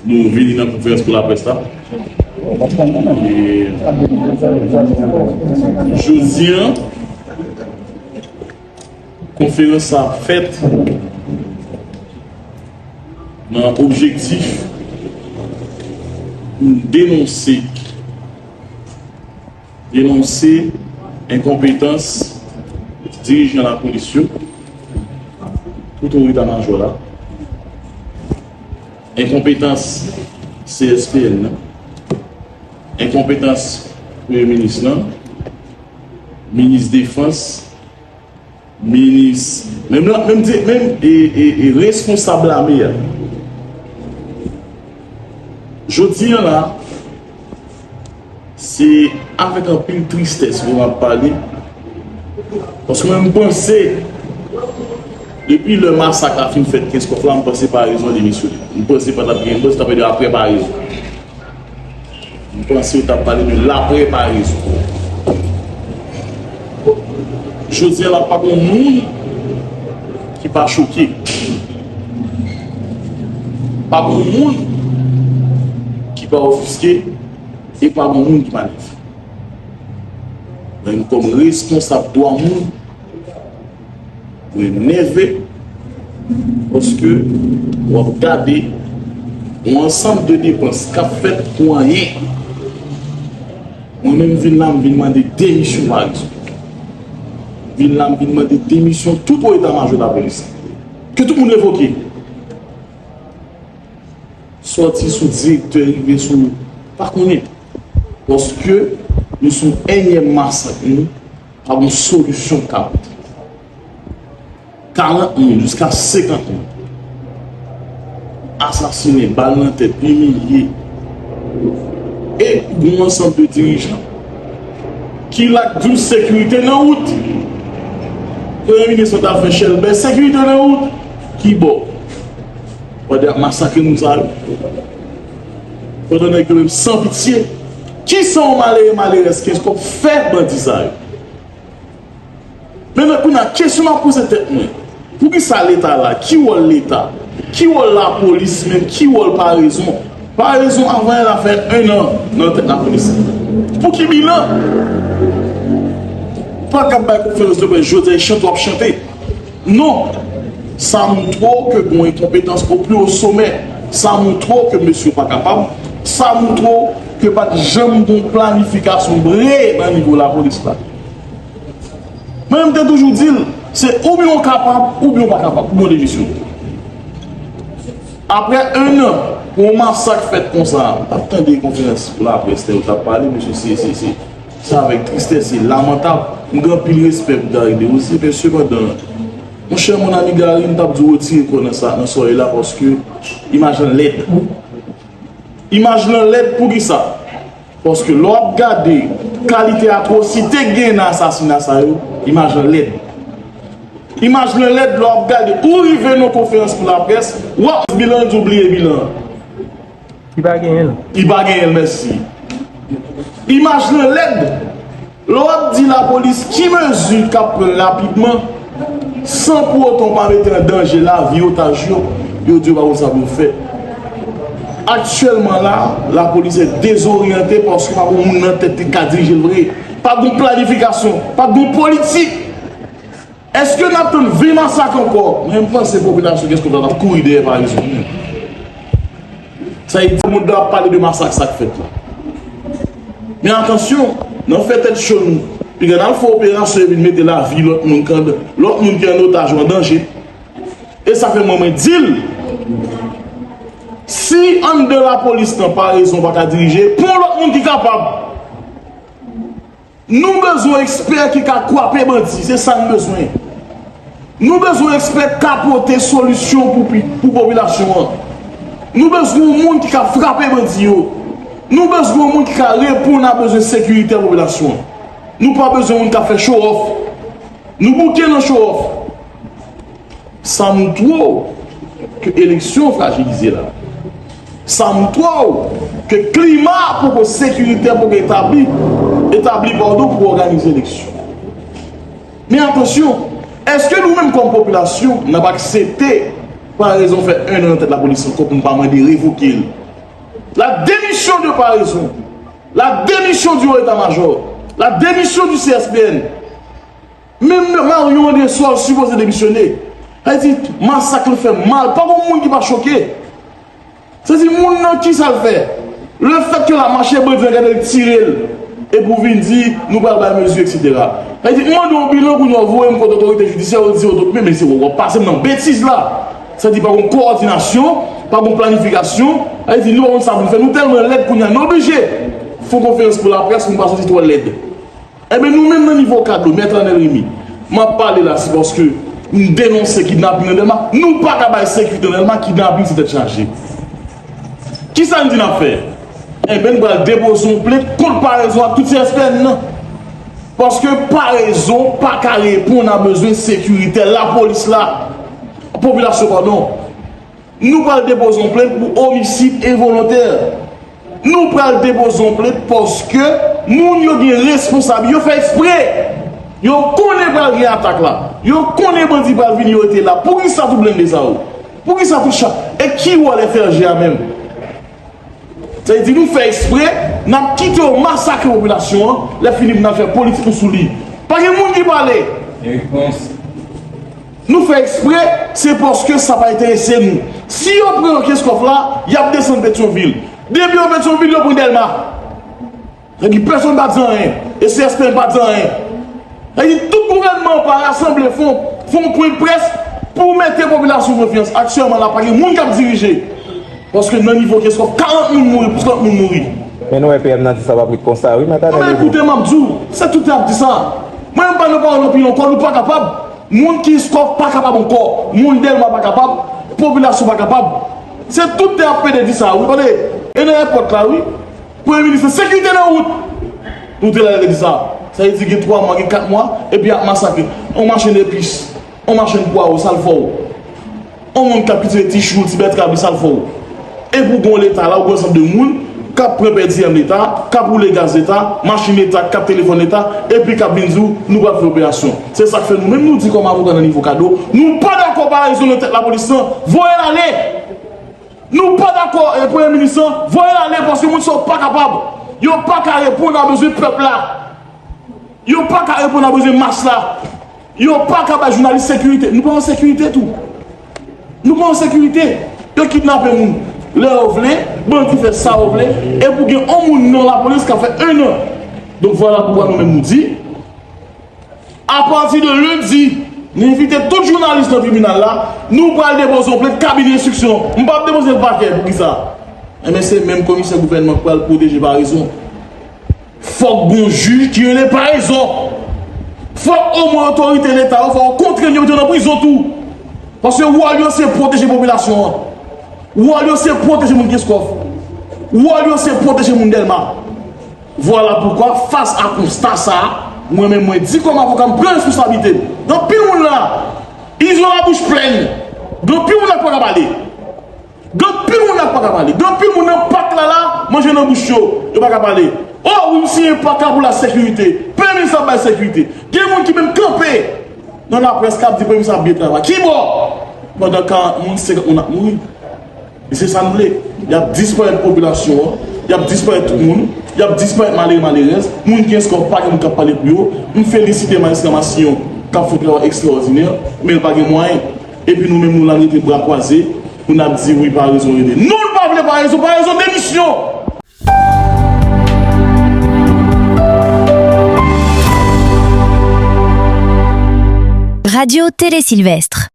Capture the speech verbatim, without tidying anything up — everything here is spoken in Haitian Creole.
Nou vini nan konferans pou laprès la. E jodi a, konferans sa fèt nan objektif pou denonse, denonse enkonpetans dirijan lapolis yo, tout o eta majò la, enkonpetans C S P N nan, enkonpetans Premye Minis lan, Minis Defans, Minis, menm la, menm di, menm e, e, e responsab lame a. Jodi a la, se avèk anpil tristès mwen ap pale. Paske mwen, m panse, depi lè masak la fin fèt kenz kòf la, m panse parezon demisyone. M panse pa t ap gen, m panse t ap gen apre parezon. M panse yo t ap pale de laprè parezon. Jodi a la, pa gen moun ki pa choke. Pa gen moun ki pa ofiske e pa gen moun ki pa nève. Men kòm responsab dwa moun, mwen nève paske w ap gade yon ansanm de depans k ap fèt pou anyen. Mwen menm vin la, m vin mande demisyon, pa egzanp. Vin la, m vin mande demisyon tout o eta majò lapolis. Ke tout moun revoke. Sòti sou direktè, rive sou, pa konnen. Paske nou sou ènyèm masak, nou pa gen solisyon k ap karant moun jiska senkant moun asasinen, bal nan tèt, imilye. E gen yon ansanm de dirijan ki la k di w sekirite nan wout. Premye minis lan t ap fè chèlbè, sekirite nan wout. Ki bò? Pandan y ap masakre moun sa yo. Pandan nèg yo menm san pitye. Kisa yon malere, malerèz kenz kòb fè bandi sa yo? Men kounye a, kesyon m ap poze tèt mwen, poukisa Leta la, ki wòl Leta, ki wòl lapolis menm, ki wòl parezon? Parezon avan yè la fè en an nan tèt lapolis. Pou ki bilan? Pa ka bay konferans de près jodi a, e chante w ap chante. Non. Sa montre w ke gen yon enkonpetans o pli wo somè. Sa montre w ke mesye yo pa kapab. Sa montre w ke pa t janm gen yon planifikasyon vre nan nivo lapolis la. Mwen, m te toujou di l, se oubyen w kapab, oubyen w pa kapab, pou mwen demisyon. Apre en an, pou yon masak fèt konsa, m t ap tande konferans pou laprès, lè yo t ap pale, mesye, se, se, se, se avèk tristès, se lamantab. M gen anpil respè pou Gary Desrosiers, men sepandan, monchè, mon ami Gary, m t ap di w retire kò w nan sa, nan sa w ye la, paske imaj lan lèd. Imaj lan lèd, poukisa? Paske lè w ap gade kalite atwosite k genyen nan asasina sa yo, imaj lan lèd. Imaj lan lèd, lè w ap gade, ou rive nan konferans pou laprès, w ap bilan, di w bliye bilan an. Li pa genyen l. Li pa genyen l, mèsi. Imaj lan lèd. Lè w ap di lapolis ki mezi k ap pran rapidman, san pou otan w pa mete an danje lavi otaj yo, yo di yo pa konn sa pou yo fè. Aktyèlman la, lapolis e dezoryante paske pa gen moun nan tèt ki ka dirije l vre. Pa gen planifikasyon, pa gen politik. Èske n ap tann ven masak ankò? Mwen, m panse popilasyon Kenskòf la t ap kouri dèyè parezon. Sa vle di, moun ap pale de masak sa k fèt la. Men atansyon, nan fè tèt cho nou, piga n al fè operasyon epi n mete lavi lòt moun k an, lòt moun ki an otaj ou an danje. E sa fè mwen, mwen di l, si anndan lapolis lan parezon pa ka dirije, pran lòt moun ki kapab. Nou bezwen ekspè ki ka kwape bandi, se sa n bezwen. Nou bezwen ekspè k ka pote solisyon pou pi-, pou popilasyon an. Nou bezwen yon moun ki ka frape bandi yo. Nou bezwen yon moun ki ka reponn a bezwen sekirite popilasyon an. Nou pa bezwen moun k ap fè show off. Nou bouke nan show off. Sa montre w ke eleksyon frajilize la. Sa montre w ke klima poko sekiritè poko etabli, etabli, padon, pou òganize eleksyon. Men atansyon, èske nou menm kòm popilasyon, n ap aksepte parezon fè en an nan tèt lapolis ankò pou n pa mande revoke l? La démission de Paraison. La démission du haut état-major. La démission du C S P N. Menm Marion André Sòl sipoze demisyone. Sa vle di, masak lan fè mal. Pa gon moun ki pa choke. Sa vle di, moun nan, kisa l fè? Le fait que l ap mache, bandi an gade l, tire l. Epi w vin di, nou pral bay mezi, et cetera. Sa vle di, m mande yon bilan, kounye a w voye m kot otorite jidisyè, yo di, men, men se w ap pase m nan betiz la. Sa vle di, pa gon kowòdinasyon, pa gon planifikasyon. Sa vle di, nou pa konn sa pou n fè. Nou tèlman lèd kounye a, nou oblije fè yon konferans pou laprès pou n pa santi twò lèd. Ebyen, nou menm nan nivo kado, Mèt Anèl Remy, m ap pale la, se paske m denonse kidnaping nan Dèlma. Nou pa ka bay sekirite nan Dèlma, kidnaping se tèt chaje. Kisa n di n ap fè? Ebyen, n pral depoze yon plent kont Paraison ak tout C S P N nan. Paske Paraison pa ka reponn a bezwen sekiritè lapolis la, popilasyon, padon. Nou pral depoze yon plent pou omisid envolontè. Nou pral depoze yon plent paske moun yo gen responsab, yo fè ekspre. Yo konnen pral gen atak la. Yo konnen bandi pral vini, yo rete la. Poukisa tout blende sa yo? Poukisa tout cha? E ki wòl F R G a menm? Sa vle di nou fè ekspre, n ap kite yo masakre popilasyon an, lè fini pou n al fè politik nou sou li. Pa gen moun ki pale. Erik Prince. Nou fè ekspre, se paske sa pa enterese nou. Si yo pran Kenskòf la, y ap desann Petyonvil. Depi yo Petyonvil, yo pran Dèlma. Sa vle di pèsonn pa di anyen. E C S P N pa di anyen. Sa vle di tout gouvènman an pa rasanble fè yon, fè yon pwen près pou mete popilasyon konfyans. Aktyèlman la, pa gen moun k ap dirije. Paske nan nivo Kenskòf, karant moun mouri, plis trant moun mouri. Men nou wè P M nan di sa p ap ret konsa, wi, Mèt Anèl. Ebyen, ekoute, m ap di w, se tout tè ap di sa. Mwen, m pa nan pawòl anpil ankò, nou pa kapab. Moun Kenskòf pa kapab ankò. Moun Dèlma pa kapab. Popilasyon pa kapab. Se tout tè ap pede di sa, wi, tande. E nan èpòt la, wi. Premye minis, sekirite nan wout. Nou te la, te di sa. Sa vle di gen twa mwa, gen kat mwa, epi y ap masakre. On machann epis, on machann pwawo, sa l fè w? On moun k ap kiltive ti chou, ti bètrab, sa l fè w? Epi w gen yon Leta la, ou gen ansanm de moun k ap pran pèdi èm Leta, k ap woule gaz Leta, machin Leta, kat telefòn Leta, epi k ap vin di w, nou pral fè operasyon. Se sa k fè nou menm nou di kòm avoka nan nivo kado, nou pa dakò Paraison nan tèt lapolis lan, voye l ale! Nou pa dakò, e, Premye Minis lan, voye l ale, paske moun sa yo pa kapab. Yo pa ka reponn a bezwen pèp la. Yo pa ka reponn a bezwen mas la. Yo pa ka bay jounalis sekirite. Nou pa an sekirite tou. Nou pa an sekirite. Yo kidnape moun lè yo vle, bandi fè sa yo vle, epi w gen yon moun nan lapolis k ap fè en an. Donk, vwala poukwa nou menm nou di, apati de lendi, n envite tout jounalis nan tribinal la, nou pral depoze yon plent kabinè enstriksyon. M p ap depoze l pakè, poukisa? Enben, se menm komisè gouvènman k pral pwoteje Paraison. Fòk gon jij ki rele Paraison. Fòk omwen otorite Leta yo, fòk yo kontrè yo mete yo nan prizon tou. Paske wòl yo se pwoteje popilasyon an. Wòl yo se pwoteje moun Kenskòf. Wòl yo se pwoteje moun Dèlma. Vwala poukwa, fas a konsta sa a, mwen menm mwen di kòm avoka, m pran responsablite m. Gen anpil moun la, ils ont la bouche pleine. Gen anpil moun la k pa ka pale. Gen anpil moun la k pa ka pale. Gen anpil moun nan pak la la, manje nan bouch yo, yo pa ka pale. O wi, m siyen pak la pou la sekirite. Premye minis ap bay sekirite. Gen moun ki menm kanpe nan laprès k ap di premye minis ap byen travay. Kibò? Pandan karant moun, senkant moun ap mouri. E se sa n vle. Y ap disparèt popilasyon an, y ap disparèt tout moun, y ap disparèt malere, malerèz. Moun Kenskòf pa gen moun k ap pale pou yo. M felisite Majistra Massillon k ap fè yon travay ekstraòdinè, men l pa gen mwayen. Epi nou menm nou la rete bra kwaze pou n ap di wi, Paraison rete. Non, nou pa vle Paraison, Paraison demisyon! Radio Télé Sylvestre.